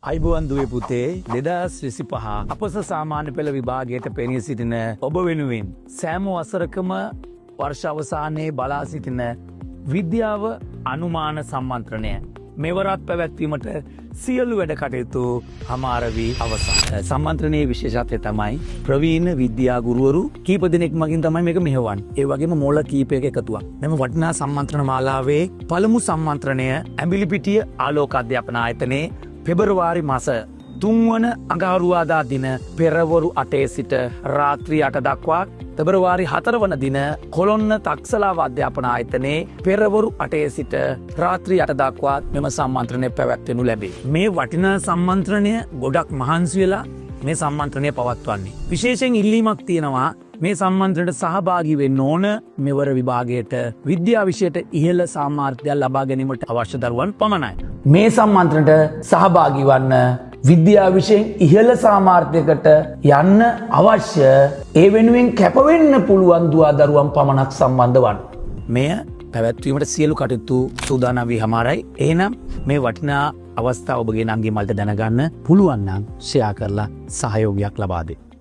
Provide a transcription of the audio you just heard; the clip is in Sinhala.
අයිබෝවන් දුවේ පුතේ, 2025 අපොස සාමාන්‍ය පෙළ විභාගයට පෙනී සිටින ඔබ වෙනුවෙන් සෑම වසරකම වර්ෂ අවසානයේ බලා සිටින විද්‍යාව අනුමාන සම්මන්ත්‍රණය මෙවරත් පැවැත්වීමට සියලු වැඩ කටයුතු හමාර වී අවසන්. සම්මන්ත්‍රණයේ විශේෂත්වය තමයි ප්‍රවීණ විද්‍යා ගුරුවරු කීප දෙනෙක් මගින් තමයි මේක මෙහෙවන්නේ. ඒ වගේම මොළ කීපයක එකතුවක්. මෙම වටිනා සම්මන්ත්‍රණ මාලාවේ පළමු සම්මන්ත්‍රණය ඇඹිලිපිටිය ආලෝක අධ්‍යාපන ආයතනයේ පෙබරවාරි මාස 3 වන අඟහරුවාදා දින පෙරවරු 8 සිට රාත්‍රී 8 දක්වා, පෙබරවාරි 4 වන දින කොළොන්න තක්සලාව අධ්‍යාපන ආයතනයේ පෙරවරු 8 සිට රාත්‍රී 8 දක්වා මෙම සම්මන්ත්‍රණය පැවැත්වෙනු ලැබේ. මේ වටිනා සම්මන්ත්‍රණය ගොඩක් මහන්සි වෙලා මේ සම්මන්ත්‍රණය පවත්වන්නේ. විශේෂයෙන් ඉල්ලීමක් තියෙනවා මේ සම්මන්ත්‍රණයට සහභාගී වෙන්න ඕන මෙවර විභාගයට විද්‍යා විෂයට ඉහළ සාමර්ථ්‍යයක් ලබා ගැනීමට අවශ්‍ය දරුවන් පමණයි. මේ සම්මන්ත්‍රණයට සහභාගී වන්න විද්‍යා විෂයෙන් ඉහළ සාමර්ථ්‍යයකට යන්න අවශ්‍ය ඒ වෙනුවෙන් කැපවෙන්න පුළුවන් දුවා දරුවන් පමණක් සම්බන්ධ වන්න. මෙය පැවැත්වීමට සියලු කටයුතු සූදානම් වී හමාරයි. එහෙනම් මේ වටිනා අවස්ථාව ඔබගේ නංගි මල්ට දැනගන්න පුළුවන් නම් ෂෙයා කරලා සහයෝගයක් ලබා දෙන්න.